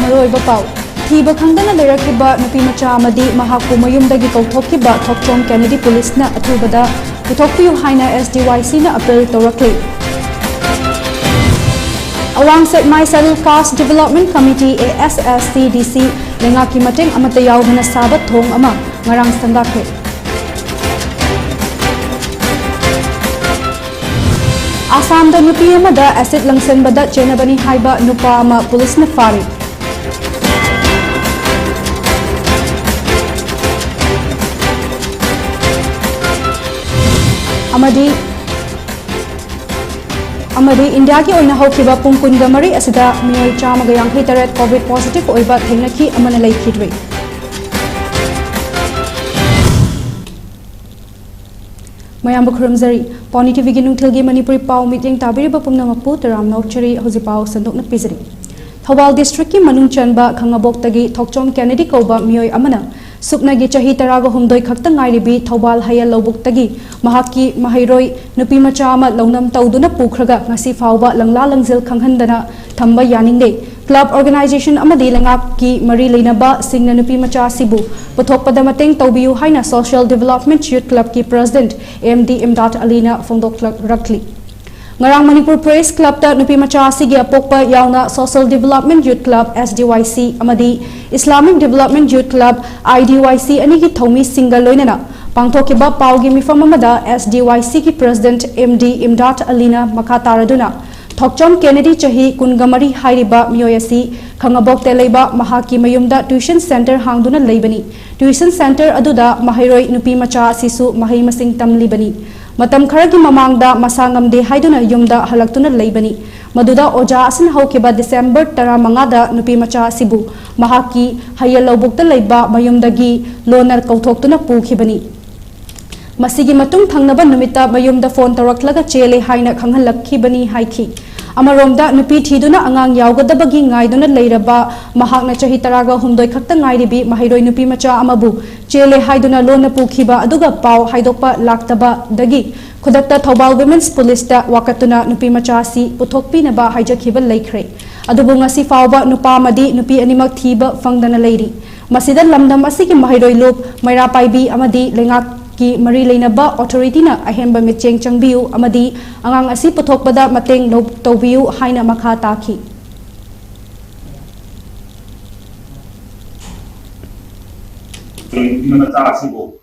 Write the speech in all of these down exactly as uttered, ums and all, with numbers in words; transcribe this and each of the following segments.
ꯃꯔꯨꯑꯣꯏꯕ ꯄꯥꯎ꯫ ꯊꯤꯕ ꯈꯪꯗꯅ ꯂꯩꯔꯛꯈꯤꯕ ꯅꯨꯄꯤ ꯃꯆꯥ ꯑꯃꯗꯤ ꯃꯍꯥꯛꯄꯨ ꯃꯌꯨꯝꯗꯒꯤ ꯀꯧꯊꯣꯛꯈꯤꯕ ꯊꯣꯛꯆꯣꯝ ꯀꯦꯅꯦꯗꯤ ꯄꯨꯂꯤꯁꯅ ꯑꯊꯨꯕꯗ ꯄꯨꯊꯣꯛꯄꯤꯌꯨ ꯍꯥꯏꯅ S D Y C ꯅ appeal ꯇꯧꯔꯛꯂꯤ꯫ ꯑꯋꯥꯡ ꯁꯦꯛꯃꯥꯏ Scheduled Caste Development Committee, A S S C D C, ꯂꯩꯉꯥꯛꯀꯤ ꯃꯇꯦꯡ ꯑꯃꯠꯇ ꯌꯥꯎꯗꯅ ꯁꯥꯕ ꯊꯣꯡ ꯑꯃ ꯉꯔꯥꯡ ꯁꯪꯒꯥꯈ꯭ꯔꯦ꯫ ꯑꯁꯥꯝꯗ ꯅꯨꯄꯤ ꯑꯃꯗ acid ꯂꯪꯁꯤꯟꯕꯗ ꯆꯦꯟꯅꯕꯅꯤ ꯍꯥꯏꯕ ꯅꯨꯄꯥ ꯑꯃ ꯄꯨꯂꯤꯁꯅ ꯐꯥꯔꯤ꯫ ꯑꯃꯗꯤ, ꯑꯃꯗꯤ ꯏꯟꯗꯤꯌꯥꯒꯤ ꯑꯣꯏꯅ ꯍꯧꯈꯤꯕ ꯄꯨꯡ ꯀꯨꯟꯒ ꯃꯔꯤ ꯑꯁꯤꯗ ꯃꯤꯑꯣꯏ ꯆꯥꯝꯃꯒ ꯌꯥꯡꯈꯩ ꯇꯔꯦꯠ COVID positive ꯑꯣꯏꯕ ꯊꯦꯡꯅꯈꯤ, ꯑꯃꯅ ꯂꯩꯈꯤꯗ꯭ꯔꯤ꯫ ꯃꯌꯥꯝꯕꯨ ꯈꯨꯔꯨꯝꯖꯔꯤ꯫ ꯄꯥꯎꯅꯤ ꯇꯤꯚꯤꯒꯤ ꯅꯨꯡꯊꯤꯜꯒꯤ ꯃꯅꯤꯄꯨꯔꯤ ꯄꯥꯎ ꯃꯤꯠꯌꯦꯡ ꯇꯥꯕꯤꯔꯤꯕ ꯄꯨꯝꯅꯃꯛꯄꯨ ꯇꯔꯥꯝꯅ ꯑꯣꯛꯆꯔꯤ꯫ ꯍꯧꯖꯤꯛ ꯄꯥꯎ ꯁꯟꯗꯣꯛꯅ ꯄꯤꯖꯔꯤ꯫ ꯊꯧꯕꯥꯜ ꯗꯤꯁꯇ꯭ꯔꯤꯛꯀꯤ ꯃꯅꯨꯡ ꯆꯟꯕ ꯈꯥꯉꯕꯣꯛꯇꯒꯤ ꯊꯣꯛꯆꯣꯝ ꯀꯦꯅꯦꯗꯤ ꯀꯧꯕ ꯃꯤꯑꯣꯏ ꯑꯃꯅ ꯁꯨꯞꯅꯒꯤ ꯆꯍꯤ ꯇꯔꯥꯒ ꯍꯨꯝꯗꯣꯏ ꯈꯛꯇ ꯉꯥꯏꯔꯤꯕꯤ ꯊꯧꯕꯥꯜ ꯍꯌꯦꯜ ꯂꯧꯕꯨꯛꯇꯒꯤ ꯃꯍꯥꯛꯀꯤ ꯃꯍꯩꯔꯣꯏ ꯅꯨꯄꯤ ꯃꯆꯥ ꯑꯃ ꯂꯧꯅꯝ ꯇꯧꯗꯨꯅ ꯄꯨꯈ꯭ꯔꯒ ꯉꯁꯤ ꯐꯥꯎꯕ ꯂꯪꯂꯥ ꯂꯪꯖꯤꯜ ꯈꯪꯍꯟꯗꯅ ꯊꯝꯕ ꯌꯥꯅꯤꯡꯗꯦ꯫ Club organization ꯑꯃꯗꯤ ꯂꯩꯉꯥꯛꯀꯤ ꯃꯔꯤ ꯂꯩꯅꯕꯁꯤꯡꯅ ꯅꯨꯄꯤ ꯃꯆꯥ ꯑꯁꯤꯕꯨ ꯄꯨꯊꯣꯛꯄꯗ ꯃꯇꯦꯡ ꯇꯧꯕꯤꯌꯨ ꯍꯥꯏꯅ Social Development Youth Club ꯀꯤ President M D ꯏꯝꯗꯥꯗ ꯑꯂꯤꯅ ꯐꯣꯡꯗꯣꯛꯂꯛꯂꯤ꯫ ꯉꯔꯥꯡ ꯃꯅꯤꯄꯨꯔ Press Club ꯇ ꯅꯨꯄꯤ ꯃꯆꯥ ꯑꯁꯤꯒꯤ ꯑꯄꯣꯛꯄ ꯌꯥꯎꯅ Social Development Youth Club, S D Y C, ꯑꯃꯗꯤ Islamic Development Youth Club, I D Y C, ꯑꯅꯤꯒꯤ ꯊꯧꯃꯤꯁꯤꯡꯒ ꯂꯣꯏꯅꯅ ꯄꯥꯡꯊꯣꯛꯈꯤꯕ ꯄꯥꯎꯒꯤ ꯃꯤꯐꯝ ꯑꯃꯗ S D Y C ꯒꯤ President M D ꯏꯝꯗꯥꯗ ꯑꯂꯤꯅ ꯃꯈꯥ ꯇꯥꯔꯗꯨꯅ, ꯊꯣꯛꯆꯣꯝ ꯀꯦꯅꯦꯗꯤ, ꯆꯍꯤ ꯀꯨꯟꯒ ꯃꯔꯤ ꯍꯥꯏꯔꯤꯕ ꯃꯤꯑꯣꯏ ꯑꯁꯤ ꯈꯥꯉꯕꯣꯛꯇ ꯂꯩꯕ ꯃꯍꯥꯛꯀꯤ ꯃꯌꯨꯝꯗ tuition centre ꯍꯥꯡꯗꯨꯅ ꯂꯩꯕꯅꯤ꯫ Tuition centre ꯑꯗꯨꯗ ꯃꯍꯩꯔꯣꯏ ꯅꯨꯄꯤ ꯃꯆꯥ ꯑꯁꯤꯁꯨ ꯃꯍꯩ ꯃꯁꯤꯡ ꯇꯝꯂꯤꯕꯅꯤ꯫ ꯃꯇꯝ ꯈꯔꯒꯤ ꯃꯃꯥꯡꯗ ꯃꯁꯥ ꯉꯝꯗꯦ ꯍꯥꯏꯗꯨꯅ ꯌꯨꯝꯗ ꯍꯜꯂꯛꯇꯨꯅ ꯂꯩꯕꯅꯤ꯫ ꯃꯗꯨꯗ ꯑꯣꯖꯥ ꯑꯁꯤꯅ ꯍꯧꯈꯤꯕ December ꯇꯔꯥꯃꯉꯥꯗ ꯅꯨꯄꯤ ꯃꯆꯥ ꯑꯁꯤꯕꯨ ꯃꯍꯥꯛꯀꯤ ꯍꯌꯦꯜ ꯂꯧꯕꯨꯛꯇ ꯂꯩꯕ ꯃꯌꯨꯝꯗꯒꯤ ꯂꯣꯟꯅ ꯀꯧꯊꯣꯛꯇꯨꯅ ꯄꯨꯈꯤꯕꯅꯤ꯫ ꯃꯁꯤꯒꯤ ꯃꯇꯨꯡ ꯊꯪꯅꯕ ꯅꯨꯃꯤꯠꯇ ꯃꯌꯨꯝꯗ phone ꯇꯧꯔꯛꯂꯒ ꯆꯦꯜꯂꯦ ꯍꯥꯏꯅ ꯈꯪꯍꯜꯂꯛꯈꯤꯕꯅꯤ ꯍꯥꯏꯈꯤ꯫ ꯑꯃꯔꯣꯝꯗ, ꯅꯨꯄꯤ ꯊꯤꯗꯨꯅ ꯑꯉꯥꯡ ꯌꯥꯎꯒꯗꯕꯒꯤ ꯉꯥꯏꯗꯨꯅ ꯂꯩꯔꯕ ꯃꯍꯥꯛꯅ ꯆꯍꯤ ꯇꯔꯥꯒ ꯍꯨꯝꯗꯣꯏ ꯈꯛꯇ ꯉꯥꯏꯔꯤꯕꯤ ꯃꯍꯩꯔꯣꯏ ꯅꯨꯄꯤ ꯃꯆꯥ ꯑꯃꯕꯨ ꯆꯦꯜꯂꯦ ꯍꯥꯏꯗꯨꯅ ꯂꯣꯟꯅ ꯄꯨꯈꯤꯕ ꯑꯗꯨꯒ ꯄꯥꯎ ꯍꯥꯏꯗꯣꯛꯄ ꯂꯥꯛꯇꯕꯗꯒꯤ ꯈꯨꯗꯛꯇ ꯊꯧꯕꯥꯜ Women's Police ꯇ ꯋꯥꯀꯠꯇꯨꯅ ꯅꯨꯄꯤ ꯃꯆꯥ ꯑꯁꯤ ꯄꯨꯊꯣꯛꯄꯤꯅꯕ ꯍꯥꯏꯖꯈꯤꯕ ꯂꯩꯈ꯭ꯔꯦ꯫ ꯑꯗꯨꯕꯨ ꯉꯁꯤ ꯐꯥꯎꯕ ꯅꯨꯄꯥ ꯑꯃꯗꯤ ꯅꯨꯄꯤ ꯑꯅꯤꯃꯛ ꯊꯤꯕ ꯐꯪꯗꯅ ꯂꯩꯔꯤ꯫ ꯃꯁꯤꯗ ꯂꯝꯗꯝ ꯑꯁꯤꯒꯤ ꯃꯍꯩꯔꯣꯏ ꯂꯨꯞ, ꯃꯩꯔꯥ ꯄꯥꯏꯕꯤ ꯑꯃꯗꯤ ꯂꯩꯉꯥꯛꯀꯤ ꯃꯔꯤ ꯂꯩꯅꯕ authority ꯅ ꯑꯍꯦꯟꯕ ꯃꯤꯠꯌꯦꯡ ꯆꯪꯕꯤꯌꯨ ꯑꯃꯗꯤ ꯑꯉꯥꯡ ꯑꯁꯤ ꯄꯨꯊꯣꯛꯄꯗ ꯃꯇꯦꯡ ꯂꯧ-, ꯇꯧꯕꯤꯌꯨ ꯍꯥꯏꯅ ꯃꯈꯥ ꯇꯥꯈꯤ꯫ ꯅꯨꯄꯤ ꯃꯆꯥ ꯑꯁꯤꯕꯨ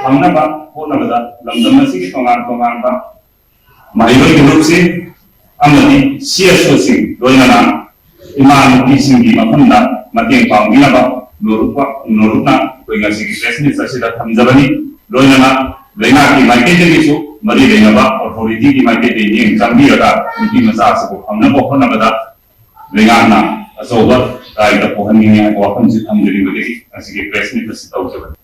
ꯐꯪꯅꯕ ꯍꯣꯠꯅꯕꯗ ꯂꯝꯗꯝ ꯑꯁꯤꯒꯤ ꯇꯣꯉꯥꯟ ꯇꯣꯉꯥꯟꯕ ꯃꯍꯩꯔꯣꯏ ꯂꯨꯞꯁꯤꯡ ꯑꯃꯗꯤ C S O ꯁꯤꯡ ꯂꯣꯏꯅꯅ ꯏꯃꯥ ꯅꯨꯄꯤꯁꯤꯡꯒꯤ ꯃꯐꯝꯗ ꯃꯇꯦꯡ ꯄꯥꯡꯕꯤꯅꯕ ꯅꯣꯔꯨꯛꯄ-, ꯅꯣꯔꯨꯛꯅ ꯑꯩꯈꯣꯏ ꯉꯁꯤꯒꯤ press meet ꯑꯁꯤꯗ ꯊꯝꯖꯕꯅꯤ꯫ ꯂꯣꯏꯅꯅ ꯂꯩꯉꯥꯛꯀꯤ ꯃꯥꯏꯀꯩꯗꯒꯤꯁꯨ ꯃꯔꯤ ꯂꯩꯅꯕ authority ꯒꯤ ꯃꯥꯏꯀꯩꯗꯒꯤ ꯃꯤꯠꯌꯦꯡ ꯆꯪꯕꯤꯔꯒ ꯅꯨꯄꯤ ꯃꯆꯥ ꯑꯁꯤꯕꯨ ꯐꯪꯅꯕ ꯍꯣꯠꯅꯕꯗ ꯂꯩꯉꯥꯛꯅ ꯑꯆꯧꯕ ꯗꯥꯏꯇ ꯄꯨꯍꯟꯅꯤꯡꯉꯤ ꯍꯥꯏꯕ ꯋꯥꯐꯝꯁꯤ ꯊꯝꯖꯔꯤꯕꯗꯒꯤ ꯉꯁꯤꯒꯤ press meet ꯑꯁꯤ ꯇꯧꯖꯕꯅꯤ꯫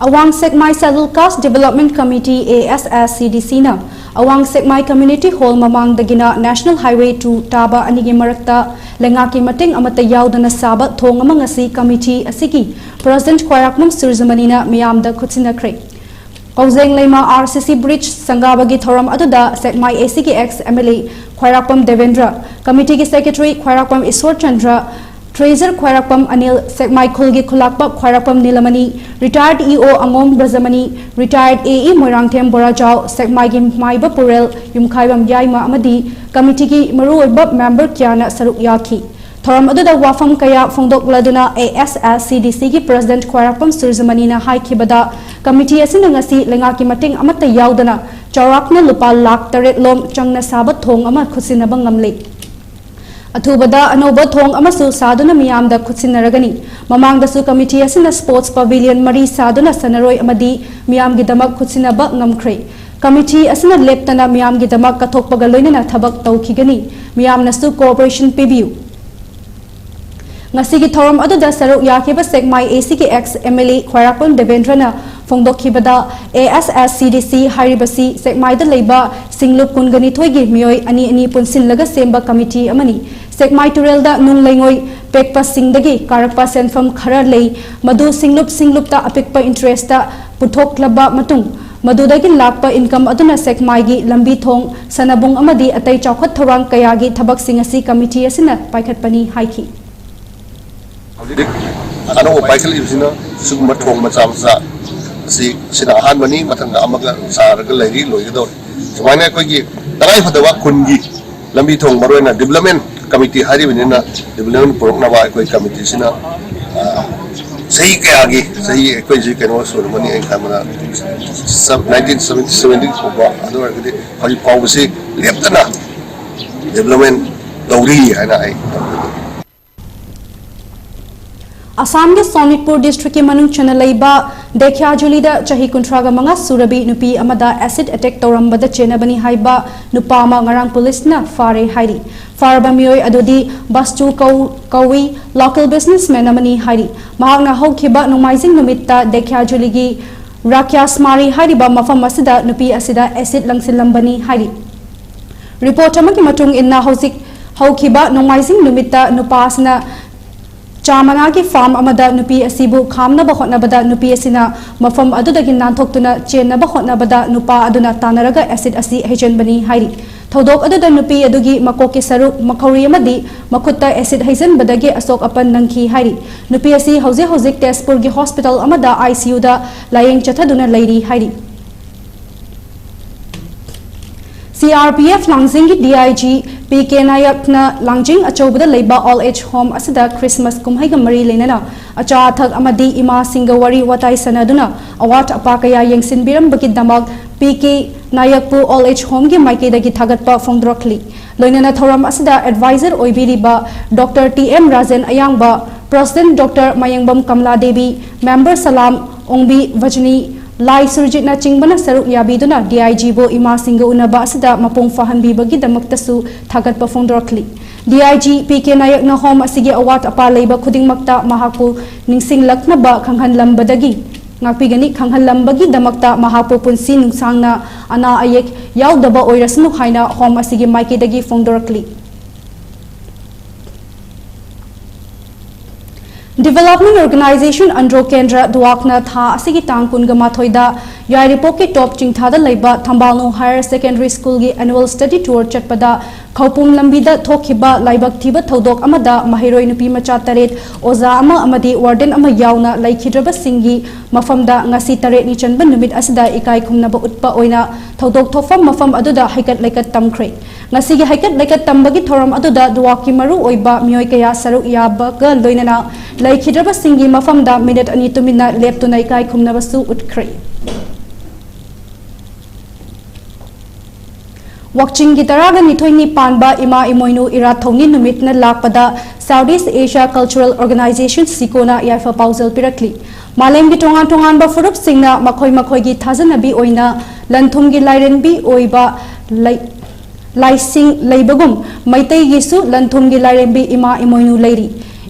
ꯑꯋꯥꯡ ꯁꯦꯛꯃꯥꯏ Scheduled Caste Development Committee, A S S C D C ꯅ ꯑꯋꯥꯡ ꯁꯦꯛꯃꯥꯏ Community Hall ꯃꯃꯥꯡꯗꯒꯤꯅ National Highway two ꯇꯥꯕ ꯑꯅꯤꯒꯤ ꯃꯔꯛꯇ ꯂꯩꯉꯥꯛꯀꯤ ꯃꯇꯦꯡ ꯑꯃꯠꯇ ꯌꯥꯎꯗꯅ ꯁꯥꯕ ꯊꯣꯡ ꯑꯃ ꯉꯁꯤ committee ꯑꯁꯤꯒꯤ President ꯈ꯭ꯋꯥꯏꯔꯥꯛꯄꯝ ꯁꯨꯔꯖꯃꯅꯤꯅ ꯃꯤꯌꯥꯝꯗ ꯈꯨꯠꯁꯤꯟꯅꯈ꯭ꯔꯦ꯫ ꯀꯧꯖꯦꯡ ꯂꯩꯃ R C C bridge ꯁꯪꯒꯥꯕꯒꯤ ꯊꯧꯔꯝ ꯑꯗꯨꯗ ꯁꯦꯛꯃꯥꯏ A C ꯒꯤ ex M L A ꯈ꯭ꯋꯥꯏꯔꯥꯛꯄꯝ ꯗꯦꯕꯦꯟꯗ꯭ꯔ, committee ꯒꯤ secretary ꯈ꯭ꯋꯥꯏꯔꯥꯛꯄꯝ ꯏꯁꯣꯔꯆꯟꯗ꯭ꯔ, treasurer ꯈ꯭ꯋꯥꯏꯔꯥꯛꯄꯝ ꯑꯅꯤꯜ, ꯁꯦꯛꯃꯥꯏ ꯈꯨꯜꯒꯤ ꯈꯨꯂꯥꯛꯄ ꯈ꯭ꯋꯥꯏꯔꯥꯛꯄꯝ ꯅꯤꯂꯃꯅꯤ, retired E O ꯑꯉꯣꯝ ꯕ꯭ꯔꯖꯃꯅꯤ, retired A E Moirangthem ꯕꯣꯔꯥꯖꯥꯎ, ꯁꯦꯛꯃꯥꯏꯒꯤ ꯃꯥꯏꯕ ꯄꯨꯔꯦꯜ ꯌꯨꯝꯈꯥꯏꯕꯝ ꯌꯥꯏꯃ ꯑꯃꯗꯤ committee ꯒꯤ ꯃꯔꯨꯑꯣꯏꯕ member ꯀꯌꯥꯅ ꯁꯔꯨꯛ ꯌꯥꯈꯤ꯫ ꯊꯧꯔꯝ ꯑꯗꯨꯗ ꯋꯥꯐꯝ ꯀꯌꯥ ꯐꯣꯡꯗꯣꯛꯂꯗꯨꯅ A S S C D C ꯒꯤ President ꯈ꯭ꯋꯥꯏꯔꯥꯛꯄꯝ ꯁꯨꯔꯖꯃꯅꯤꯅ ꯍꯥꯏꯈꯤꯕꯗ, committee ꯑꯁꯤꯅ ꯉꯁꯤ ꯂꯩꯉꯥꯛꯀꯤ ꯃꯇꯦꯡ ꯑꯃꯠꯇ ꯌꯥꯎꯗꯅ ꯆꯥꯎꯔꯥꯛꯅ ꯂꯨꯄꯥ ꯂꯥꯈ ꯇꯔꯦꯠ ꯂꯣꯝ ꯆꯪꯅ ꯁꯥꯕ ꯊꯣꯡ ꯑꯃ ꯈꯨꯠꯁꯤꯟꯅꯕ ꯉꯝꯂꯦ꯫ ꯑꯊꯨꯕꯗ ꯑꯅꯧꯕ ꯊꯣꯡ ꯑꯃꯁꯨ ꯁꯥꯗꯨꯅ ꯃꯤꯌꯥꯝꯗ ꯈꯨꯠꯁꯤꯟꯅꯔꯒꯅꯤ꯫ ꯃꯃꯥꯡꯗꯁꯨ committee ꯑꯁꯤꯅ sports pavilion ꯃꯔꯤ ꯁꯥꯗꯨꯅ ꯁꯥꯟꯅꯔꯣꯏ ꯑꯃꯗꯤ ꯃꯤꯌꯥꯝꯒꯤꯗꯃꯛ ꯈꯨꯠꯁꯤꯟꯅꯕ ꯉꯝꯈ꯭ꯔꯦ꯫ Committee ꯑꯁꯤꯅ ꯂꯦꯞꯇꯅ ꯃꯤꯌꯥꯝꯒꯤꯗꯃꯛ ꯀꯠꯊꯣꯛꯄꯒ ꯂꯣꯏꯅꯅ ꯊꯕꯛ ꯇꯧꯈꯤꯒꯅꯤ꯫ ꯃꯤꯌꯥꯝꯅꯁꯨ cooperation ꯄꯤꯕꯤꯌꯨ꯫ ꯉꯁꯤꯒꯤ ꯊꯧꯔꯝ ꯑꯗꯨꯗ ꯁꯔꯨꯛ ꯌꯥꯈꯤꯕ ꯁꯦꯛꯃꯥꯏ A C ꯒꯤ ex M L A ꯈ꯭ꯋꯥꯏꯔꯥꯛꯄꯝ ꯗꯦꯕꯦꯟꯗ꯭ꯔꯅ ꯐꯣꯡꯗꯣꯛꯈꯤꯕꯗ, A S S C D C ꯍꯥꯏꯔꯤꯕꯁꯤ ꯁꯦꯛꯃꯥꯏꯗ ꯂꯩꯕ ꯁꯤꯡꯂꯨꯞ ꯀꯨꯟꯒ ꯅꯤꯊꯣꯏꯒꯤ ꯃꯤꯑꯣꯏ ꯑꯅꯤ ꯑꯅꯤ ꯄꯨꯟꯁꯤꯜꯂꯒ ꯁꯦꯝꯕ committee ꯑꯃꯅꯤ꯫ ꯁꯦꯛꯃꯥꯏ ꯇꯨꯔꯦꯜꯗ ꯅꯨꯡ ꯂꯩꯉꯣꯏ ꯄꯦꯛꯄꯁꯤꯡꯗꯒꯤ ꯀꯥꯔꯛꯄ ꯁꯦꯟꯐꯝ ꯈꯔ ꯂꯩ, ꯃꯗꯨ ꯁꯤꯡꯂꯨꯞ ꯁꯤꯡꯂꯨꯞꯇ ꯑꯄꯤꯛꯄ interest ꯄꯨꯊꯣꯛꯂꯕ ꯃꯇꯨꯡ, ꯃꯗꯨꯗꯒꯤ ꯂꯥꯛꯄ income ꯑꯗꯨꯅ ꯁꯦꯛꯃꯥꯏꯒꯤ ꯂꯝꯕꯤ ꯊꯣꯡ, ꯁꯥꯟꯅꯕꯨꯡ ꯑꯃꯗꯤ ꯑꯇꯩ ꯆꯥꯎꯈꯠ ꯊꯧꯔꯥꯡ ꯀꯌꯥꯒꯤ ꯊꯕꯛꯁꯤꯡ ꯑꯁꯤ committee ꯑꯁꯤꯅ ꯄꯥꯏꯈꯠꯄꯅꯤ ꯍꯥꯏꯈꯤ꯫ ꯍꯧꯖꯤꯛ ꯑꯅꯧꯕ ꯄꯥꯏꯈꯠꯂꯤꯕꯁꯤꯅ ꯁꯤꯒꯨꯝꯕ ꯊꯣꯡ ꯃꯆꯥ ꯃꯆꯥ ꯑꯁꯤ ꯁꯤꯅ ꯑꯍꯥꯟꯕꯅꯤ, ꯃꯊꯪꯗ ꯑꯃꯒ ꯁꯥꯔꯒ ꯂꯩꯔꯤ, ꯂꯣꯏꯒꯗꯧꯔꯦ꯫ ꯁꯨꯃꯥꯏꯅ ꯑꯩꯈꯣꯏꯒꯤ ꯇꯉꯥꯏꯐꯗꯕ ꯈꯨꯟꯒꯤ ꯂꯝꯕꯤ ꯊꯣꯡ, ꯃꯔꯨꯑꯣꯏꯅ development committee ꯍꯥꯏꯔꯤꯕꯅꯤꯅ, development ꯄꯨꯔꯛꯅꯕ ꯑꯩꯈꯣꯏ committeeꯁꯤꯅ, ꯑ, ꯆꯍꯤ ꯀꯌꯥꯒꯤ, ꯆꯍꯤ ꯑꯩꯈꯣꯏꯁꯤ ꯀꯩꯅꯣ ꯁꯨꯔꯝꯃꯅꯤ, ꯑꯩꯅ ꯈꯟꯕꯗ nineteen seventy, seventy ꯐꯥꯎꯕ, ꯑꯗꯨ ꯑꯣꯏꯔꯒꯗꯤ ꯍꯧꯖꯤꯛ ꯐꯥꯎꯕꯁꯤ ꯂꯦꯞꯇꯅ development ꯇꯧꯔꯤ ꯍꯥꯏꯅ ꯑꯩ ꯑꯁꯥꯝꯒꯤ ꯁꯣꯅꯤꯠꯄꯨꯔ districtꯀꯤ ꯃꯅꯨꯡ ꯆꯟꯅ ꯂꯩꯕ ꯗꯦꯈ꯭ꯌꯥꯖꯨꯂꯤꯗ ꯆꯍꯤ ꯀꯨꯟꯊ꯭ꯔꯥꯒ ꯃꯉꯥ ꯁꯨꯔꯕꯤ ꯅꯨꯄꯤ ꯑꯃꯗ acid attack ꯇꯧꯔꯝꯕꯗ ꯆꯦꯟꯅꯕꯅꯤ ꯍꯥꯏꯕ ꯅꯨꯄꯥ ꯑꯃ ꯉꯔꯥꯡ ꯄꯨꯂꯤꯁꯅ ꯐꯥꯔꯦ ꯍꯥꯏꯔꯤ꯫ ꯐꯥꯔꯕ ꯃꯤꯑꯣꯏ ꯑꯗꯨꯗꯤ ꯕꯁꯇꯨ ꯀꯧ-, ꯀꯧꯏ, local businessman ꯑꯃꯅꯤ ꯍꯥꯏꯔꯤ꯫ ꯃꯍꯥꯛꯅ ꯍꯧꯈꯤꯕ ꯅꯣꯡꯃꯥꯏꯖꯤꯡ ꯅꯨꯃꯤꯠꯇ ꯗꯦꯈ꯭ꯌꯥꯖꯨꯂꯤꯒꯤ ꯔꯥꯀ꯭ꯌꯥꯁꯃꯥꯔꯤ ꯍꯥꯏꯔꯤꯕ ꯃꯐꯝ ꯑꯁꯤꯗ ꯅꯨꯄꯤ ꯑꯁꯤꯗ acid ꯂꯪꯁꯤꯜꯂꯝꯕꯅꯤ ꯍꯥꯏꯔꯤ꯫ Report ꯑꯃꯒꯤ ꯃꯇꯨꯡ ꯏꯟꯅ, ꯍꯧꯖꯤꯛ ꯍꯧꯈꯤꯕ ꯅꯣꯡꯃꯥꯏꯖꯤꯡ ꯅꯨꯃꯤꯠꯇ ꯅꯨꯄꯥ ꯑꯁꯤꯅ ꯆꯥ ꯃꯅꯥꯒꯤ farm ꯑꯃꯗ ꯅꯨꯄꯤ ꯑꯁꯤꯕꯨ ꯈꯥꯝꯅꯕ ꯍꯣꯠꯅꯕꯗ ꯅꯨꯄꯤ ꯑꯁꯤꯅ ꯃꯐꯝ ꯑꯗꯨꯗꯒꯤ ꯅꯥꯟꯊꯣꯛꯇꯨꯅ ꯆꯦꯟꯅꯕ ꯍꯣꯠꯅꯕꯗ ꯅꯨꯄꯥ ꯑꯗꯨꯅ ꯇꯥꯟꯅꯔꯒ acid ꯑꯁꯤ ꯍꯩꯖꯤꯟꯕꯅꯤ ꯍꯥꯏꯔꯤ꯫ ꯊꯧꯗꯣꯛ ꯑꯗꯨꯗ ꯅꯨꯄꯤ ꯑꯗꯨꯒꯤ ꯃꯀꯣꯛꯀꯤ ꯁꯔꯨꯛ, ꯃꯈꯧꯔꯤ ꯑꯃꯗꯤ ꯃꯈꯨꯠꯇ acid ꯍꯩꯖꯤꯟꯕꯗꯒꯤ ꯑꯁꯣꯛ ꯑꯄꯟ ꯅꯪꯈꯤ ꯍꯥꯏꯔꯤ꯫ ꯅꯨꯄꯤ ꯑꯁꯤ ꯍꯧꯖꯤꯛ ꯍꯧꯖꯤꯛ ꯇꯦꯖꯄꯨꯔꯒꯤ hospital ꯑꯃꯗ ICUꯗ ꯂꯥꯌꯦꯡ ꯆꯠꯊꯗꯨꯅ ꯂꯩꯔꯤ ꯍꯥꯏꯔꯤ꯫ CRPF ꯂꯥꯡꯖꯤꯡꯒꯤ DIG ꯄꯤ ꯀꯦ ꯅꯥꯌꯛꯅ ꯂꯥꯡꯖꯤꯡ ꯑꯆꯧꯕꯗ ꯂꯩꯕ old age home ꯑꯁꯤꯗ Christmas ꯀꯨꯝꯍꯩꯒ ꯃꯔꯤ ꯂꯩꯅꯅ ꯑꯆꯥ ꯑꯊꯛ ꯑꯃꯗꯤ ꯏꯃꯥꯁꯤꯡꯒ ꯋꯥꯔꯤ ꯋꯥꯇꯥꯏ ꯁꯥꯟꯅꯗꯨꯅ ꯑꯋꯥꯠ ꯑꯄꯥ ꯀꯌꯥ ꯌꯦꯡꯁꯤꯟꯕꯤꯔꯝꯕꯒꯤꯗꯃꯛ ꯄꯤ ꯀꯦ ꯅꯥꯌꯛꯄꯨ old age homeꯒꯤ ꯃꯥꯏꯀꯩꯗꯒꯤ ꯊꯥꯒꯠꯄ ꯐꯣꯡꯗꯣꯔꯛꯂꯤ꯫ ꯂꯣꯏꯅꯅ ꯊꯧꯔꯝ ꯑꯁꯤꯗ advisor ꯑꯣꯏꯕꯤꯔꯤꯕ Doctor T M Rajen ꯑꯌꯥꯡꯕ, President Doctor ꯃꯌꯦꯡꯕꯝ ꯀꯃꯂꯥ ꯗꯦꯕꯤ, member ꯁꯂꯥꯝ ꯑꯣꯡꯕꯤ ꯚꯖꯅꯤ, ꯂꯥꯏ ꯁꯨꯔꯖꯤꯠꯅꯆꯤꯡꯕꯅ ꯁꯔꯨꯛ ꯌꯥꯕꯤꯗꯨꯅ DIGꯕꯨ ꯏꯃꯥꯁꯤꯡꯒ ꯎꯅꯕ ꯑꯁꯤꯗ ꯃꯄꯨꯡ ꯐꯥꯍꯟꯕꯤꯕꯒꯤꯗꯃꯛꯇꯁꯨ ꯊꯥꯒꯠꯄ ꯐꯣꯡꯗꯣꯔꯛꯂꯤ꯫ DIG ꯄꯤ ꯀꯦ ꯅꯥꯌꯛꯅ home ꯑꯁꯤꯒꯤ ꯑꯋꯥꯠ ꯑꯄꯥ ꯂꯩꯕ ꯈꯨꯗꯤꯡꯃꯛꯇ ꯃꯍꯥꯛꯄꯨ ꯅꯤꯡꯁꯤꯡꯂꯛꯅꯕ ꯈꯪꯍꯟꯂꯝꯕꯗꯒꯤ ꯉꯥꯛꯄꯤꯒꯅꯤ, ꯈꯪꯍꯟꯂꯝꯕꯒꯤꯗꯃꯛꯇ ꯃꯍꯥꯛꯄꯨ ꯄꯨꯟꯁꯤ ꯅꯨꯡꯁꯥꯡꯅ ꯑꯅꯥ ꯑꯌꯦꯛ ꯌꯥꯎꯗꯕ ꯑꯣꯏꯔꯁꯅꯨ ꯍꯥꯏꯅ home ꯑꯁꯤꯒꯤ ꯃꯥꯏꯀꯩꯗꯒꯤ ꯐꯣꯡꯗꯣꯔꯛꯂꯤ꯫ Development Organization ꯑꯟꯗ꯭ꯔꯣ ꯀꯦꯟꯗ꯭ꯔ ꯗꯨꯋꯥꯛꯅ ꯊꯥ ꯑꯁꯤꯒꯤ ꯇꯥꯡ ꯀꯨꯟꯒ ꯃꯥꯊꯣꯏꯗ ꯌꯥꯏꯔꯤꯄꯣꯛꯀꯤ ꯇꯣꯞ ꯆꯤꯡꯊꯥꯗ ꯂꯩꯕ ꯊꯝꯕꯥꯜꯅꯨ ꯍꯥꯌꯔ ꯁꯦꯀꯦꯟꯗꯔꯤ ꯁ꯭ꯀꯨꯜꯒꯤ ꯑꯦꯅꯨꯋꯦꯜ ꯁ꯭ꯇꯗꯤ ꯇꯨꯔ ꯆꯠꯄꯗ ꯈꯧꯄꯨꯝ ꯂꯝꯕꯤꯗ ꯊꯣꯛꯈꯤꯕ ꯂꯥꯏꯕꯛ ꯊꯤꯕ ꯊꯧꯗꯣꯛ ꯑꯃꯗ ꯃꯍꯩꯔꯣꯏ ꯅꯨꯄꯤ ꯃꯆꯥ ꯇꯔꯦꯠ ꯑꯣꯖꯥ ꯑꯃ ꯑꯃꯗꯤ ꯋꯥꯔꯗꯦꯟ ꯑꯃ ꯌꯥꯎꯅ ꯂꯩꯈꯤꯗ꯭ꯔꯕꯁꯤꯡꯒꯤ ꯃꯐꯝꯗ ꯉꯁꯤ ꯇꯔꯦꯠꯅꯤ ꯆꯟꯕ ꯅꯨꯃꯤꯠ ꯑꯁꯤꯗ ꯏꯀꯥꯏ ꯈꯨꯝꯅꯕ ꯎꯠꯄ ꯑꯣꯏꯅ ꯊꯧꯗꯣꯛ ꯊꯣꯛꯐꯝ ꯃꯐꯝ ꯑꯗꯨꯗ ꯍꯩꯀꯠ ꯂꯩꯀꯠ ꯇꯝꯈ꯭ꯔꯦ꯫ ꯉꯁꯤꯒꯤ ꯍꯩꯀꯠ ꯂꯩꯀꯠ ꯇꯝꯕꯒꯤ ꯊꯧꯔꯝ ꯑꯗꯨꯗ ꯗꯨꯋꯥꯞꯀꯤ ꯃꯔꯨ ꯑꯣꯏꯕ ꯃꯤꯑꯣꯏ ꯀꯌꯥ ꯁꯔꯨꯛ ꯌꯥꯕꯒ ꯂꯣꯏꯅꯅ ꯂꯩꯈꯤꯗ꯭ꯔꯕꯁꯤꯡꯒꯤ ꯃꯐꯝꯗ ꯃꯤꯅꯤꯠ ꯑꯅꯤ ꯇꯨꯃꯤꯟꯅ ꯂꯦꯞꯇꯨꯅ ꯏꯀꯥꯏ ꯈꯨꯝꯅꯕꯁꯨ ꯎꯠꯈ꯭ꯔꯦ꯫ ꯋꯥꯛꯆꯤꯡꯒꯤ ꯇꯔꯥꯒ ꯅꯤꯊꯣꯏꯅꯤ ꯄꯥꯟꯕ ꯏꯃꯥ ꯏꯃꯣꯏꯅꯨ ꯏꯔꯥꯠ ꯊꯧꯅꯤ ꯅꯨꯃꯤꯠꯅ ꯂꯥꯛꯄꯗ South East Asia Cultural Organization, ꯁꯤꯀꯣꯅ ꯌꯥꯏꯐ ꯄꯥꯎꯖꯦꯜ ꯄꯤꯔꯛꯂꯤ꯫ ꯃꯥꯂꯦꯝꯒꯤ ꯇꯣꯉꯥꯟ ꯇꯣꯉꯥꯟꯕ ꯐꯨꯔꯨꯞꯁꯤꯡꯅ ꯃꯈꯣꯏ ꯃꯈꯣꯏꯒꯤ ꯊꯥꯖꯅꯕꯤ ꯑꯣꯏꯅ ꯂꯟ-ꯊꯨꯝꯒꯤ ꯂꯥꯏꯔꯦꯝꯕꯤ ꯑꯣꯏꯕ ꯂꯩ-, ꯂꯥꯏꯁꯤꯡ ꯂꯩꯕꯒꯨꯝ, ꯃꯩꯇꯩꯒꯤꯁꯨ ꯂꯟ-ꯊꯨꯝꯒꯤ ꯂꯥꯏꯔꯦꯝꯕꯤ ꯏꯃꯥ ꯏꯃꯣꯏꯅꯨ ꯂꯩꯔꯤ꯫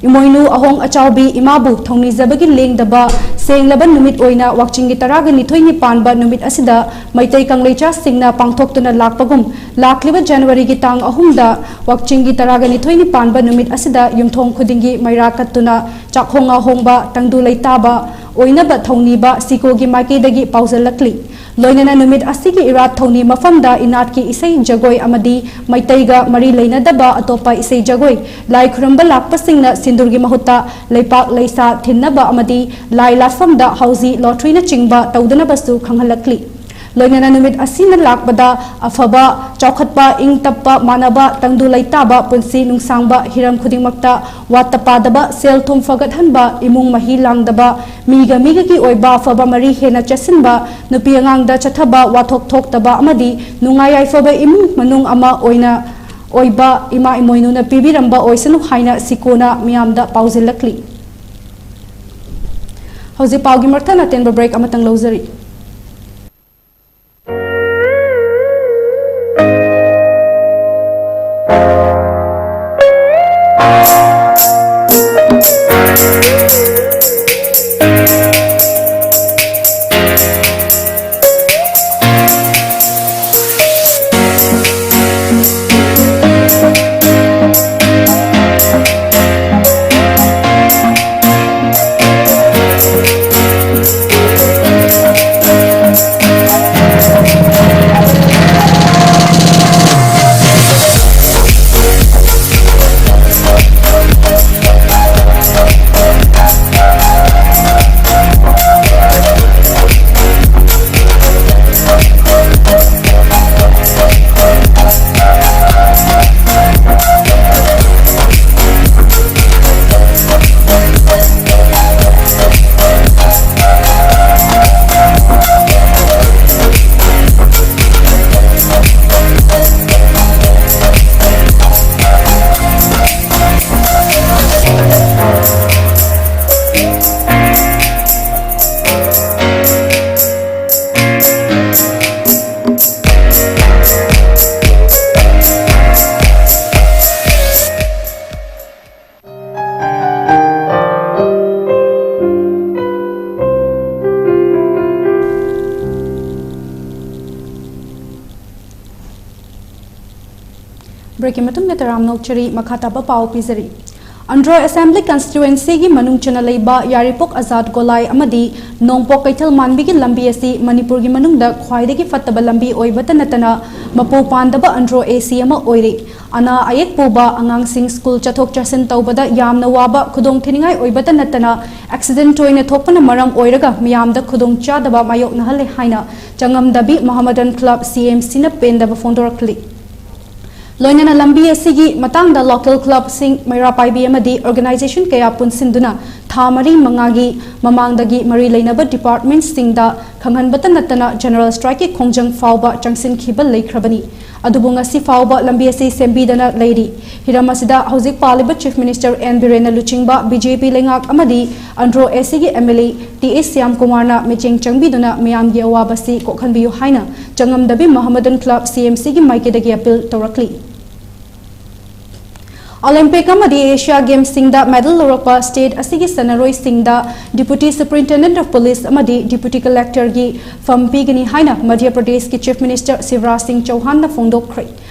ꯏꯃꯣꯏꯅꯨ ꯑꯍꯣꯡ ꯑꯆꯥꯎꯕꯤ ꯏꯃꯥꯕꯨ ꯊꯧꯅꯤꯖꯕꯒꯤ ꯂꯦꯡꯗꯕ ꯁꯦꯡꯂꯕ ꯅꯨꯃꯤꯠ ꯑꯣꯏꯅ ꯋꯥꯛꯆꯤꯡꯒꯤ ꯇꯔꯥꯒ ꯅꯤꯊꯣꯏꯅꯤ ꯄꯥꯟꯕ ꯅꯨꯃꯤꯠ ꯑꯁꯤꯗ ꯃꯩꯇꯩ ꯀꯪꯂꯩꯆꯥꯁꯤꯡꯅ ꯄꯥꯡꯊꯣꯛꯇꯨꯅ ꯂꯥꯛꯄꯒꯨꯝ, ꯂꯥꯛꯂꯤꯕ ꯖꯅꯋꯥꯔꯤꯒꯤ ꯇꯥꯡ ꯑꯍꯨꯝꯗ ꯋꯥꯛꯆꯤꯡꯒꯤ ꯇꯔꯥꯒ ꯅꯤꯊꯣꯏꯅꯤ ꯄꯥꯟꯕ ꯅꯨꯃꯤꯠ ꯑꯁꯤꯗ ꯌꯨꯝꯊꯣꯡ ꯈꯨꯗꯤꯡꯒꯤ ꯃꯩꯔꯥ ꯀꯠꯇꯨꯅ ꯆꯥꯛꯍꯣꯡ ꯉꯥꯍꯣꯡꯕ, ꯇꯪꯗꯨ ꯂꯩꯇꯥꯕ ꯑꯣꯏꯅꯕ ꯊꯧꯅꯤꯕ ꯁꯤꯀꯣꯒꯤ ꯃꯥꯏꯀꯩꯗꯒꯤ ꯄꯥꯎꯖꯦꯜꯂꯛꯂꯤ꯫ ꯂꯣꯏꯅꯅ ꯅꯨꯃꯤꯠ ꯑꯁꯤꯒꯤ ꯏꯔꯥꯠ ꯊꯧꯅꯤ ꯃꯐꯝꯗ ꯏꯅꯥꯠꯀꯤ ꯏꯁꯩ ꯖꯒꯣꯏ ꯑꯃꯗꯤ ꯃꯩꯇꯩꯒ ꯃꯔꯤ ꯂꯩꯅꯗꯕ ꯑꯇꯣꯞꯄ ꯏꯁꯩ ꯖꯒꯣꯏ, ꯂꯥꯏ ꯈꯨꯔꯨꯝꯕ ꯂꯥꯛꯄꯁꯤꯡꯅ ꯁꯤꯟꯗꯨꯔꯒꯤ ꯃꯍꯨꯠꯇ ꯂꯩꯄꯥꯛ ꯂꯩꯁꯥ ꯊꯤꯟꯅꯕ ꯑꯃꯗꯤ ꯂꯥꯏ ꯂꯥꯠꯐꯝꯗ ꯍꯥꯎꯖꯤ ꯂꯣꯇ꯭ꯔꯤꯅꯆꯤꯡꯕ ꯇꯧꯗꯅꯕꯁꯨ ꯈꯪꯍꯜꯂꯛꯂꯤ꯫ ꯂꯣꯏꯅꯅ ꯅꯨꯃꯤꯠ ꯑꯁꯤꯅ ꯂꯥꯛꯄꯗ ꯑꯐꯕ, ꯆꯥꯎꯈꯠꯄ, ꯏꯪ ꯇꯞꯄ, ꯃꯥꯟꯅꯕ, ꯇꯪꯗꯨ ꯂꯩꯇꯥꯕ, ꯄꯨꯟꯁꯤ ꯅꯨꯡꯁꯥꯡꯕ, ꯍꯤꯔꯝ ꯈꯨꯗꯤꯡꯃꯛꯇ ꯋꯥꯠꯇ ꯄꯥꯗꯕ, ꯁꯦꯜ ꯊꯨꯝ ꯐꯒꯠꯍꯟꯕ, ꯏꯃꯨꯡ ꯃꯍꯤ ꯂꯥꯡꯗꯕ, ꯃꯤꯒ ꯃꯤꯒꯒꯤ ꯑꯣꯏꯕ ꯑꯐꯕ ꯃꯔꯤ ꯍꯦꯟꯅ ꯆꯦꯠꯁꯤꯟꯕ, ꯅꯨꯄꯤ ꯑꯉꯥꯡꯗ ꯆꯠꯊꯕ, ꯋꯥꯊꯣꯛ ꯊꯣꯛꯇꯕ ꯑꯃꯗꯤ ꯅꯨꯡꯉꯥꯏ ꯌꯥꯏꯐꯕ ꯏꯃꯨꯡ ꯃꯅꯨꯡ ꯑꯃ ꯑꯣꯏꯅ ꯑꯣꯏꯕ ꯏꯃꯥ ꯏꯃꯣꯏꯅꯨꯅ ꯄꯤꯕꯤꯔꯝꯕ ꯑꯣꯏꯁꯅꯨ ꯍꯥꯏꯅ ꯁꯤꯀꯣꯅ ꯃꯤꯌꯥꯝꯗ ꯄꯥꯎꯖꯦꯜꯂꯛꯂꯤ꯫ ꯍꯧꯖꯤꯛ ꯄꯥꯎꯒꯤ ꯃꯔꯛꯇ ꯑꯇꯦꯟꯕ break ꯑꯃꯇꯪ ꯂꯧꯖꯔꯤ꯫ ꯕ꯭ꯔꯦꯛꯀꯤ ꯃꯇꯨꯡꯗ ꯇꯔꯥꯝꯅ ꯑꯣꯛꯆꯔꯤ꯫ ꯃꯈꯥ ꯇꯥꯕ ꯄꯥꯎ ꯄꯤꯖꯔꯤ꯫ ꯑꯟꯗ꯭ꯔꯣ ꯑꯦꯁꯦꯝꯕ꯭ꯂꯤ ꯀꯟꯁꯇꯤꯇ꯭ꯋꯦꯟꯁꯤꯒꯤ ꯃꯅꯨꯡ ꯆꯟꯅ ꯂꯩꯕ ꯌꯥꯏꯔꯤꯄꯣꯛ ꯑꯖꯥꯗ ꯒꯣꯂꯥꯏ ꯑꯃꯗꯤ ꯅꯣꯡꯄꯣꯛ ꯀꯩꯊꯦꯜ ꯃꯥꯟꯕꯤꯒꯤ ꯂꯝꯕꯤ ꯑꯁꯤ ꯃꯅꯤꯄꯨꯔꯒꯤ ꯃꯅꯨꯡꯗ ꯈ꯭ꯋꯥꯏꯗꯒꯤ ꯐꯠꯇꯕ ꯂꯝꯕꯤ ꯑꯣꯏꯕꯇ ꯅꯠꯇꯅ ꯃꯄꯨ ꯄꯥꯟꯗꯕ ꯑꯟꯗ꯭ꯔꯣ ꯑꯦꯁꯤ ꯑꯃ ꯑꯣꯏꯔꯤ꯫ ꯑꯅꯥ ꯑꯌꯦꯛ ꯄꯨꯕ, ꯑꯉꯥꯡꯁꯤꯡ ꯁ꯭ꯀꯨꯜ ꯆꯠꯊꯣꯛ ꯆꯠꯁꯤꯟ ꯇꯧꯕꯗ ꯌꯥꯝꯅ ꯋꯥꯕ, ꯈꯨꯗꯣꯡ ꯊꯤꯅꯤꯡꯉꯥꯏ ꯑꯣꯏꯕꯇ ꯅꯠꯇꯅ ꯑꯦꯛꯁꯤꯗꯦꯟ ꯇꯣꯏꯅ ꯊꯣꯛꯄꯅ ꯃꯔꯝ ꯑꯣꯏꯔꯒ ꯃꯤꯌꯥꯝꯗ ꯈꯨꯗꯣꯡ ꯆꯥꯗꯕ ꯃꯥꯌꯣꯛꯅꯍꯜꯂꯦ ꯍꯥꯏꯅ ꯆꯉꯝꯗꯕꯤ ꯃꯣꯍꯥꯃꯗꯟ ꯀ꯭ꯂꯕ, ꯁꯤ ꯑꯦꯝ ꯁꯤꯅ ꯄꯦꯟꯗꯕ ꯐꯣꯡꯗꯣꯔꯛꯂꯤ꯫ ꯂꯣꯏꯅꯅ ꯂꯝꯕꯤ ꯑꯁꯤꯒꯤ ꯃꯇꯥꯡꯗ ꯂꯣꯀꯦꯜ ꯀ꯭ꯂꯕꯁꯤꯡ, ꯃꯩꯔꯥ ꯄꯥꯏꯕꯤ ꯑꯃꯗꯤ ꯑꯣꯔꯒꯅꯥꯏꯖꯦꯁꯟ ꯀꯌꯥ ꯄꯨꯟꯁꯤꯟꯗꯨꯅ ꯊꯥ ꯃꯔꯤ ꯃꯉꯥꯒꯤ ꯃꯃꯥꯡꯗꯒꯤ ꯃꯔꯤ ꯂꯩꯅꯕ ꯗꯤꯄꯥꯔꯠꯃꯦꯟꯠꯁꯤꯡꯗ ꯈꯪꯍꯟꯕꯇ ꯅꯠꯇꯅ ꯖꯦꯅꯔꯦꯜ ꯁ꯭ꯇ꯭ꯔꯥꯏꯛꯀꯤ ꯈꯣꯡꯖꯪ ꯐꯥꯎꯕ ꯆꯪꯁꯤꯟꯈꯤꯕ ꯂꯩꯈ꯭ꯔꯕꯅꯤ꯫ ꯑꯗꯨꯕꯨ ꯉꯁꯤ ꯐꯥꯎꯕ ꯂꯝꯕꯤ ꯑꯁꯤ ꯁꯦꯝꯕꯤꯗꯅ ꯂꯩꯔꯤ꯫ ꯍꯤꯔꯝ ꯑꯁꯤꯗ ꯍꯧꯖꯤꯛ ꯄꯥꯜꯂꯤꯕ ꯆꯤꯐ ꯃꯤꯅꯤꯁꯇꯔ ꯑꯦꯟ ꯕꯤꯔꯦꯟꯅ ꯂꯨꯆꯤꯡꯕ ꯕꯤ ꯖꯦ ꯄꯤ ꯂꯩꯉꯥꯛ ꯑꯃꯗꯤ ꯑꯟꯗ꯭ꯔꯣ ꯑꯦꯁꯤꯒꯤ M L A T S Shyam ꯀꯨꯃꯥꯔꯅ ꯃꯤꯠꯌꯦꯡ ꯆꯪꯕꯤꯗꯨꯅ ꯃꯤꯌꯥꯝꯒꯤ ꯑꯋꯥꯕꯁꯤ ꯀꯣꯛꯍꯟꯕꯤꯌꯨ ꯍꯥꯏꯅ ꯆꯉꯝꯗꯕꯤ ꯃꯣꯍꯥꯃꯗꯟ ꯀ꯭ꯂꯕ, ꯁꯤ ꯑꯦꯝ ꯁꯤꯒꯤ ꯃꯥꯏꯀꯩꯗꯒꯤ ꯑꯄꯤꯜ ꯇꯧꯔꯛꯂꯤ꯫ ꯑꯣꯂꯤꯝꯄꯤꯛ ꯑꯃꯗꯤ ꯑꯦꯁꯤꯌꯥ ꯒꯦꯝꯁꯁꯤꯡꯗ ꯃꯦꯗꯜ ꯂꯧꯔꯛꯄ ꯁ꯭ꯇꯦꯠ ꯑꯁꯤꯒꯤ ꯁꯥꯟꯅꯔꯣꯏꯁꯤꯡꯗ ꯗꯤꯄꯨꯇꯤ ꯁꯨꯄꯔꯤꯟꯇꯦꯟꯗꯦꯟꯠ ꯑꯣꯐ ꯄꯨꯂꯤꯁ ꯑꯃꯗꯤ ꯗꯤꯄꯨꯇꯤ ꯀꯂꯦꯛꯇꯔꯒꯤ ꯐꯝ ꯄꯤꯒꯅꯤ ꯍꯥꯏꯅ ꯃꯙ꯭ꯌ ꯄ꯭ꯔꯗꯦꯁꯀꯤ ꯆꯤꯐ ꯃꯤꯅꯤꯁꯇꯔ ꯁꯤꯕꯔꯥꯖ ꯁꯤꯡ ꯆꯧꯍꯥꯟꯅ ꯐꯣꯡꯗꯣꯛꯈ꯭ꯔꯦ꯫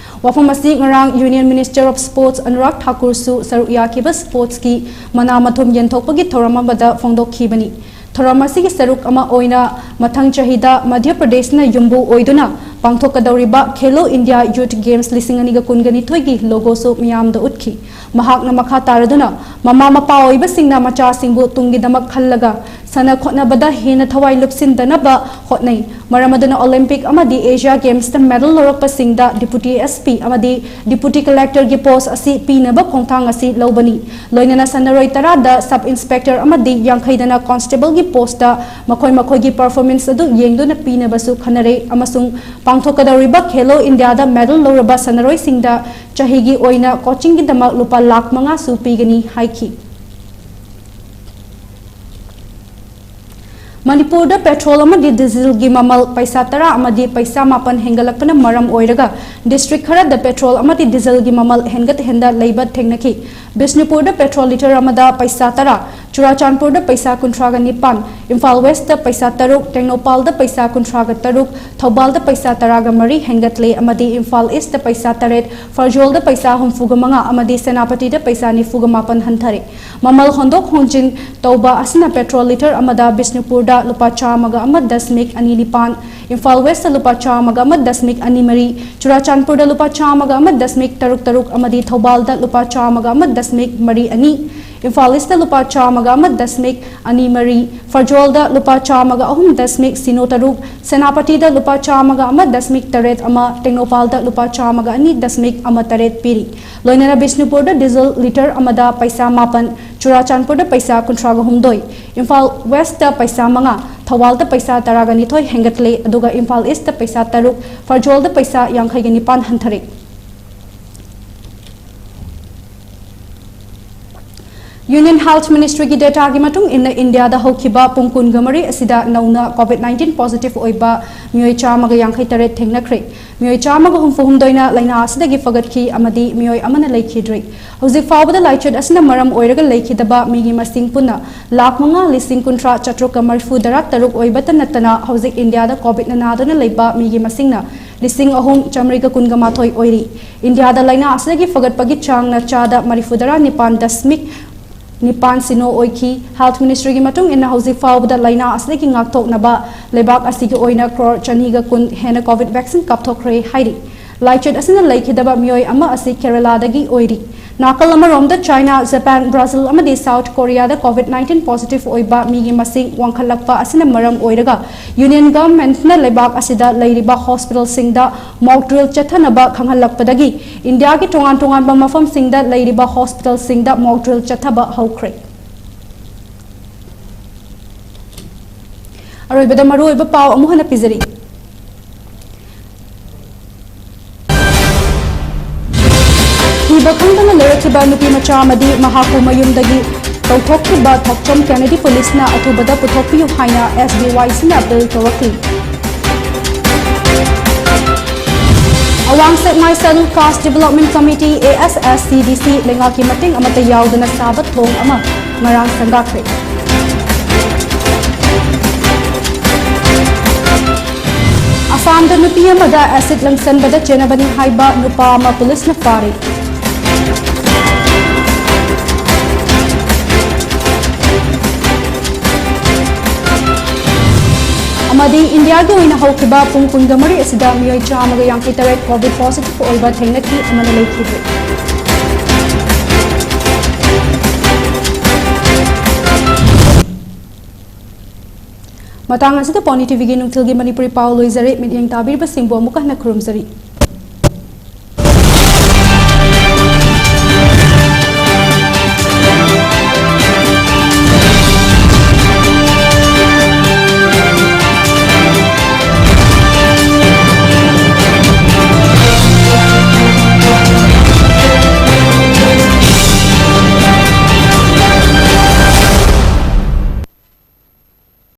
ꯋꯥꯐꯝ ꯑꯁꯤ ꯉꯔꯥꯡ union minister of sports Anurag ꯊꯥꯀꯨꯔꯁꯨ ꯁꯔꯨꯛ ꯌꯥꯈꯤꯕ ꯁ꯭ꯄꯣꯔꯠꯁꯀꯤ ꯃꯅꯥ ꯃꯊꯨꯝ ꯌꯦꯟꯊꯣꯛꯄꯒꯤ ꯊꯧꯔꯝ ꯑꯃꯗ ꯐꯣꯡꯗꯣꯛꯈꯤꯕꯅꯤ꯫ ꯊꯧꯔꯝ ꯑꯁꯤꯒꯤ ꯁꯔꯨꯛ ꯑꯃ ꯑꯣꯏꯅ ꯃꯊꯪ ꯆꯍꯤꯗ ꯃꯙ꯭ꯌ ꯄ꯭ꯔꯗꯦꯁꯅ ꯌꯨꯝꯕꯨ ꯑꯣꯏꯗꯨꯅ ꯄꯥꯡꯊꯣꯛꯀꯗꯧꯔꯤꯕ ꯈꯦꯂꯣ ꯏꯟꯗꯤꯌꯥ ꯌꯨꯊ ꯒꯦꯝꯁ ꯂꯤꯁꯤꯡ ꯑꯅꯤꯒ ꯀꯨꯟꯒ ꯅꯤꯊꯣꯏꯒꯤ ꯂꯣꯒꯣꯁꯨ ꯃꯤꯌꯥꯝꯗ ꯎꯠꯈꯤ꯫ ꯃꯍꯥꯛꯅ ꯃꯈꯥ ꯇꯥꯔꯗꯨꯅ ꯃꯃꯥ ꯃꯄꯥ ꯑꯣꯏꯕꯁꯤꯡꯅ ꯃꯆꯥꯁꯤꯡꯕꯨ ꯇꯨꯡꯒꯤꯗꯃꯛ ꯈꯜꯂꯒ ꯁꯥꯟꯅ ꯈꯣꯠꯅꯕꯗ ꯍꯦꯟꯅ ꯊꯋꯥꯏ ꯂꯨꯞꯁꯤꯟꯗꯅꯕ ꯍꯣꯠꯅꯩ꯫ ꯃꯔꯝ ꯑꯗꯨꯅ ꯑꯣꯂꯤꯝꯄꯤꯛ ꯑꯃꯗꯤ ꯑꯦꯁꯤꯌꯥ ꯒꯦꯝꯁꯇ ꯃꯦꯗꯜ ꯂꯧꯔꯛꯄꯁꯤꯡꯗ ꯗꯤꯄꯨꯇꯤ ꯑꯦꯁ ꯄꯤ ꯑꯃꯗꯤ ꯗꯤꯄꯨꯇꯤ ꯀꯂꯦꯛꯇꯔꯒꯤ ꯄꯣꯁ ꯑꯁꯤ ꯄꯤꯅꯕ ꯈꯣꯡꯊꯥꯡ ꯑꯁꯤ ꯂꯧꯕꯅꯤ꯫ ꯂꯣꯏꯅꯅ ꯁꯥꯟꯅꯔꯣꯏ ꯇꯔꯥꯗ ꯁꯕ ꯏꯟꯁꯄꯦꯛꯇꯔ ꯑꯃꯗꯤ ꯌꯥꯡꯈꯩꯗꯅ ꯀꯣꯟꯁꯇꯦꯕꯜꯒꯤ ꯄꯣꯁꯇ ꯃꯈꯣꯏ ꯃꯈꯣꯏꯒꯤ ꯄꯔꯐꯣꯔꯃꯦꯟꯁ ꯑꯗꯨ ꯌꯦꯡꯗꯨꯅ ꯄꯤꯅꯕꯁꯨ ꯈꯟꯅꯔꯦ ꯑꯃꯁꯨꯡ ꯄꯥꯡꯊꯣꯛꯀꯗꯧꯔꯤꯕ ꯈꯦꯂꯣ ꯏꯟꯗꯤꯌꯥꯗ ꯃꯦꯗꯜ ꯂꯧꯔꯕ ꯁꯥꯟꯅꯔꯣꯏꯁꯤꯡꯗ ꯆꯍꯤꯒꯤ ꯑꯣꯏꯅ ꯀꯣꯆꯤꯡꯒꯤꯗꯃꯛ ꯂꯨꯄꯥ ꯂꯥꯈ ꯃꯉꯥꯁꯨ ꯄꯤꯒꯅꯤ ꯍꯥꯏꯈꯤ꯫ ꯃꯅꯤꯄꯨꯔꯗ ꯄꯦꯇ꯭ꯔꯣꯜ ꯑꯃꯗꯤ ꯗꯤꯖꯜꯒꯤ ꯃꯃꯜ ꯄꯩꯁꯥ ꯇꯔꯥ ꯑꯃꯗꯤ ꯄꯩꯁꯥ ꯃꯥꯄꯟ ꯍꯦꯟꯒꯠꯂꯛꯄꯅ ꯃꯔꯝ ꯑꯣꯏꯔꯒ district ꯈꯔꯗ ꯄꯦꯇ꯭ꯔꯣꯜ ꯑꯃꯗꯤ ꯗꯤꯖꯜꯒꯤ ꯃꯃꯜ ꯍꯦꯟꯒꯠ ꯍꯦꯟꯗ ꯂꯩꯕ ꯊꯦꯡꯅꯈꯤ꯫ ꯕꯤꯁꯅꯨꯄꯨꯔꯗ ꯄꯦꯇ꯭ꯔꯣꯜ ꯂꯤꯇꯔ ꯑꯃꯗ ꯄꯩꯁꯥ ꯇꯔꯥ, ꯆꯨꯔꯥꯆꯥꯟꯄꯨꯔꯗ ꯄꯩꯁꯥ ꯀꯨꯟꯊ꯭ꯔꯥꯒ ꯅꯤꯄꯥꯟ, ꯏꯝꯐꯥꯜ ꯋꯦꯁꯇ ꯄꯩꯁꯥ ꯇꯔꯨꯛ, ꯇꯦꯡꯅꯧꯄꯥꯜꯗ ꯄꯩꯁꯥ ꯀꯨꯟꯊ꯭ꯔꯥꯒ ꯇꯔꯨꯛ, ꯊꯧꯕꯥꯜꯗ ꯄꯩꯁꯥ ꯇꯔꯥꯒ ꯃꯔꯤ ꯍꯦꯟꯒꯠꯂꯦ ꯑꯃꯗꯤ ꯏꯝꯐꯥꯜ ꯏꯁꯇ ꯄꯩꯁꯥ ꯇꯔꯦꯠ, ꯐꯔꯖꯣꯜꯗ ꯄꯩꯁꯥ ꯍꯨꯝꯐꯨꯒ ꯃꯉꯥ ꯑꯃꯗꯤ ꯁꯦꯅꯥꯄꯇꯤꯗ ꯄꯩꯁꯥ ꯅꯤꯐꯨꯒ ꯃꯥꯄꯟ ꯍꯟꯊꯔꯦ꯫ ꯃꯃꯜ ꯍꯣꯟꯗꯣꯛ ꯍꯣꯟꯖꯤꯟ ꯇꯧꯕ ꯑꯁꯤꯅ ꯄꯦꯇ꯭ꯔꯣꯜ ꯂꯤꯇꯔ ꯑꯃꯗ ꯕꯤꯁꯅꯨꯄꯨꯔꯗ ꯂꯨꯄꯥ ꯆꯥꯝꯃꯒ ꯑꯃ ꯗꯁꯃꯤꯛ ꯑꯅꯤ ꯅꯤꯄꯥꯟ, ꯏꯝꯐꯥꯜ ꯋꯦꯁꯇ ꯂꯨꯄꯥ ꯆꯥꯝꯃꯒ ꯑꯃ ꯗꯁꯃꯤꯛ ꯑꯅꯤ ꯃꯔꯤ, ꯆꯨꯔꯥꯆꯥꯟꯄꯨꯔꯗ ꯂꯨꯄꯥ ꯆꯥꯝꯃꯒ ꯑꯃ ꯗꯁꯃꯤꯛ ꯇꯔꯨꯛ ꯇꯔꯨꯛ ꯑꯃꯗꯤ ꯊꯧꯕꯥꯜꯗ ꯂꯨꯄꯥ ꯆꯥꯝꯃꯒ ꯑꯃ ꯗꯁꯃꯤꯛ ꯃꯔꯤ ꯑꯅꯤ, ꯏꯝꯐꯥꯜ ꯏꯁꯇ ꯂꯨꯄꯥ ꯆꯥꯝꯃꯒ ꯑꯃ ꯗꯁꯃꯤꯛ ꯑꯅꯤ ꯃꯔꯤ, ꯐꯔꯖꯣꯜꯗ ꯂꯨꯄꯥ ꯆꯥꯝꯃꯒ ꯑꯍꯨꯝ ꯗꯁꯃꯤꯛ ꯁꯤꯅꯣ ꯇꯔꯨꯛ, ꯁꯦꯅꯥꯄꯇꯤꯗ ꯂꯨꯄꯥ ꯆꯥꯝꯃꯒ ꯑꯃ ꯗꯁꯃꯤꯛ ꯇꯔꯦꯠ ꯑꯃ, ꯇꯦꯡꯅꯧꯄꯥꯜꯗ ꯂꯨꯄꯥ ꯆꯥꯝꯃꯒ ꯑꯅꯤ ꯗꯁꯃꯤꯛ ꯑꯃ ꯇꯔꯦꯠ ꯄꯤꯔꯤ꯫ ꯂꯣꯏꯅꯅ ꯕꯤꯁꯅꯨꯄꯨꯔꯗ ꯗꯤꯖꯜ ꯂꯤꯇꯔ ꯑꯃꯗ ꯄꯩꯁꯥ ꯃꯥꯄꯟ, ꯆꯨꯔꯥꯆꯥꯟꯄꯨꯔꯗ ꯄꯩꯁꯥ ꯀꯨꯟꯊ꯭ꯔꯥꯒ ꯍꯨꯝꯗꯣꯏ, ꯏꯝꯐꯥꯜ ꯋꯦꯁꯇ ꯄꯩꯁꯥ ꯃꯉꯥ, ꯊꯧꯕꯥꯜꯗ ꯄꯩꯁꯥ ꯇꯔꯥꯒ ꯅꯤꯊꯣꯏ ꯍꯦꯟꯒꯠꯂꯦ, ꯑꯗꯨꯒ ꯏꯝꯐꯥꯜ ꯏꯁꯇ ꯄꯩꯁꯥ ꯇꯔꯨꯛ, ꯐꯔꯖꯣꯜꯗ ꯄꯩꯁꯥ ꯌꯥꯡꯈꯩꯒ ꯅꯤꯄꯥꯟ ꯍꯟꯊꯔꯦ꯫ Union Health Ministryꯒꯤ dataꯒꯤ ꯃꯇꯨꯡ ꯏꯟꯅ ꯏꯟꯗꯤꯌꯥꯗ ꯍꯧꯈꯤꯕ ꯄꯨꯡ ꯀꯨꯟꯒ ꯃꯔꯤ ꯑꯁꯤꯗ ꯅꯧꯅ COVID nineteen positive ꯑꯣꯏꯕ ꯃꯤꯑꯣꯏ ꯆꯥꯝꯃꯒ ꯌꯥꯡꯈꯩ ꯇꯔꯦꯠ ꯊꯦꯡꯅꯈ꯭ꯔꯦ꯫ ꯃꯤꯑꯣꯏ ꯆꯥꯝꯃꯒ ꯍꯨꯝꯐꯨ ꯍꯨꯝꯗꯣꯏꯅ ꯂꯥꯏꯅꯥ ꯑꯁꯤꯗꯒꯤ ꯐꯒꯠꯈꯤ ꯑꯃꯗꯤ ꯃꯤꯑꯣꯏ ꯑꯃꯅ ꯂꯩꯈꯤꯗ꯭ꯔꯤ꯫ ꯍꯧꯖꯤꯛ ꯐꯥꯎꯕꯗ ꯂꯥꯏꯆꯠ ꯑꯁꯤꯅ ꯃꯔꯝ ꯑꯣꯏꯔꯒ ꯂꯩꯈꯤꯗꯕ ꯃꯤꯒꯤ ꯃꯁꯤꯡ ꯄꯨꯟꯅ ꯂꯥꯈ ꯃꯉꯥ ꯂꯤꯁꯤꯡ ꯀꯨꯟꯊ꯭ꯔꯥ ꯆꯥꯇ꯭ꯔꯨꯛꯀ ꯃꯔꯤꯐꯨ ꯇꯔꯥ ꯇꯔꯨꯛ ꯑꯣꯏꯕꯇ ꯅꯠꯇꯅ ꯍꯧꯖꯤꯛ ꯏꯟꯗꯤꯌꯥꯗ COVID ꯅꯥꯗꯨꯅ ꯂꯩꯕ ꯃꯤꯒꯤ ꯃꯁꯤꯡꯅ ꯂꯤꯁꯤꯡ ꯑꯍꯨꯝ ꯆꯥꯃꯔꯤꯒ ꯀꯨꯟꯒ ꯃꯥꯊꯣꯏ ꯑꯣꯏꯔꯤ꯫ ꯏꯟꯗꯤꯌꯥꯗ ꯂꯥꯏꯅꯥ ꯑꯁꯤꯗꯒꯤ ꯐꯒꯠꯄꯒꯤ ꯆꯥꯡꯅ ꯆꯥꯗ ꯃꯔꯤꯐꯨ ꯇꯔꯥ ꯅꯤꯄꯥꯟ ꯗꯁꯃꯤꯛ ꯅꯤꯄꯥꯟ ꯁꯤꯅꯣ ꯑꯣꯏꯈꯤ꯫ Health Ministryꯒꯤ ꯃꯇꯨꯡ ꯏꯟꯅ ꯍꯧꯖꯤꯛ ꯐꯥꯎꯕꯗ ꯂꯥꯏꯅꯥ ꯑꯁꯤꯗꯒꯤ ꯉꯥꯛꯊꯣꯛꯅꯕ ꯂꯩꯕꯥꯛ ꯑꯁꯤꯒꯤ ꯑꯣꯏꯅ ꯀ꯭ꯔꯣꯔ ꯆꯅꯤꯒ ꯀꯨꯟ ꯍꯦꯟꯅ COVID vaccine ꯀꯥꯞꯊꯣꯛꯈ꯭ꯔꯦ ꯍꯥꯏꯔꯤ꯫ ꯂꯥꯏꯆꯠ ꯑꯁꯤꯅ ꯂꯩꯈꯤꯗꯕ ꯃꯤꯑꯣꯏ ꯑꯃ ꯑꯁꯤ ꯀꯦꯔꯂꯥꯗꯒꯤ ꯑꯣꯏꯔꯤ꯫ ꯅꯥꯀꯜ ꯑꯃꯔꯣꯝꯗ ꯆꯥꯏꯅꯥ, ꯖꯄꯥꯟ, ꯕ꯭ꯔꯥꯖꯤꯜ ꯑꯃꯗꯤ ꯁꯥꯎꯠ ꯀꯣꯔꯤꯌꯥꯗ COVID nineteen positive ꯑꯣꯏꯕ ꯃꯤꯒꯤ ꯃꯁꯤꯡ ꯋꯥꯡꯈꯠꯂꯛꯄ ꯑꯁꯤꯅ ꯃꯔꯝ ꯑꯣꯏꯔꯒ Union Governmentꯅ ꯂꯩꯕꯥꯛ ꯑꯁꯤꯗ ꯂꯩꯔꯤꯕ hospitalꯁꯤꯡꯗ mock drill ꯆꯠꯊꯅꯕ ꯈꯪꯍꯜꯂꯛꯄꯗꯒꯤ ꯏꯟꯗꯤꯌꯥꯒꯤ ꯇꯣꯉꯥꯟ ꯇꯣꯉꯥꯟꯕ ꯃꯐꯝꯁꯤꯡꯗ ꯂꯩꯔꯤꯕ hospitalꯁꯤꯡꯗ mock drill ꯆꯠꯊꯕ ꯍꯧꯈ꯭ꯔꯦ꯫ ꯑꯔꯣꯏꯕꯗ ꯃꯔꯨꯑꯣꯏꯕ ꯄꯥꯎ ꯑꯃꯨꯛ ꯍꯟꯅ ꯄꯤꯖꯔꯤ꯫ ꯊꯤꯕ ꯈꯪꯗꯅ ꯂꯩꯔꯛꯈꯤꯕ ꯅꯨꯄꯤ ꯃꯆꯥ ꯑꯃꯗꯤ ꯃꯍꯥꯛꯄꯨ ꯃꯌꯨꯝꯗꯒꯤ ꯇꯧꯊꯣꯛꯈꯤꯕ ꯊꯣꯛꯆꯣꯝ ꯀꯦꯅꯦꯗꯤ ꯄꯨꯂꯤꯁꯅ ꯑꯊꯨꯕꯗ ꯄꯨꯊꯣꯛꯄꯤꯌꯨ ꯍꯥꯏꯅ S B Y C ꯅ ꯑꯄꯤꯜ ꯇꯧꯔꯛꯂꯤ꯫ ꯑꯋꯥꯡ ꯁꯦꯛꯃꯥꯏ Scheduled Caste Development Committee, A S S C D C, ꯂꯩꯉꯥꯛꯀꯤ ꯃꯇꯦꯡ ꯑꯃꯠꯇ ꯌꯥꯎꯗꯅ ꯁꯥꯕ ꯊꯣꯡ ꯑꯃ ꯉꯔꯥꯡ ꯁꯪꯒꯥꯈ꯭ꯔꯦ꯫ ꯑꯁꯥꯝꯗ ꯅꯨꯄꯤ ꯑꯃꯗ ꯑꯦꯁꯤꯗ ꯂꯪꯁꯟꯕꯗ ꯆꯦꯟꯅꯕꯅꯤ ꯍꯥꯏꯕ ꯅꯨꯄꯥ ꯑꯃ ꯄꯨꯂꯤꯁꯅ ꯐꯥꯔꯦ꯫ ꯑꯃꯗꯤ ꯏꯟꯗꯤꯌꯥꯒꯤ ꯑꯣꯏꯅ ꯍꯧꯈꯤꯕ ꯄꯨꯡ ꯀꯨꯟꯒ ꯃꯔꯤ ꯑꯁꯤꯗ ꯃꯤꯑꯣꯏ ꯆꯥꯝꯃꯒ ꯌꯥꯡꯈꯩ ꯇꯔꯦꯠ COVID positive ꯑꯣꯏꯕ ꯊꯦꯡꯅꯈꯤ, ꯑꯃꯅ ꯂꯩꯈꯤꯗ꯭ꯔꯦ꯫ ꯃꯇꯥꯡ ꯑꯁꯤꯗ Pawnee T V ꯒꯤ ꯅꯨꯡꯊꯤꯜꯒꯤ ꯃꯅꯤꯄꯨꯔꯤ ꯄꯥꯎ ꯂꯣꯏꯖꯔꯦ꯫ ꯃꯤꯠꯌꯦꯡ ꯇꯥꯕꯤꯔꯤꯕꯁꯤꯡꯕꯨ ꯑꯃꯨꯛꯀ ꯍꯟꯅ ꯈꯨꯔꯨꯝꯖꯔꯤ꯫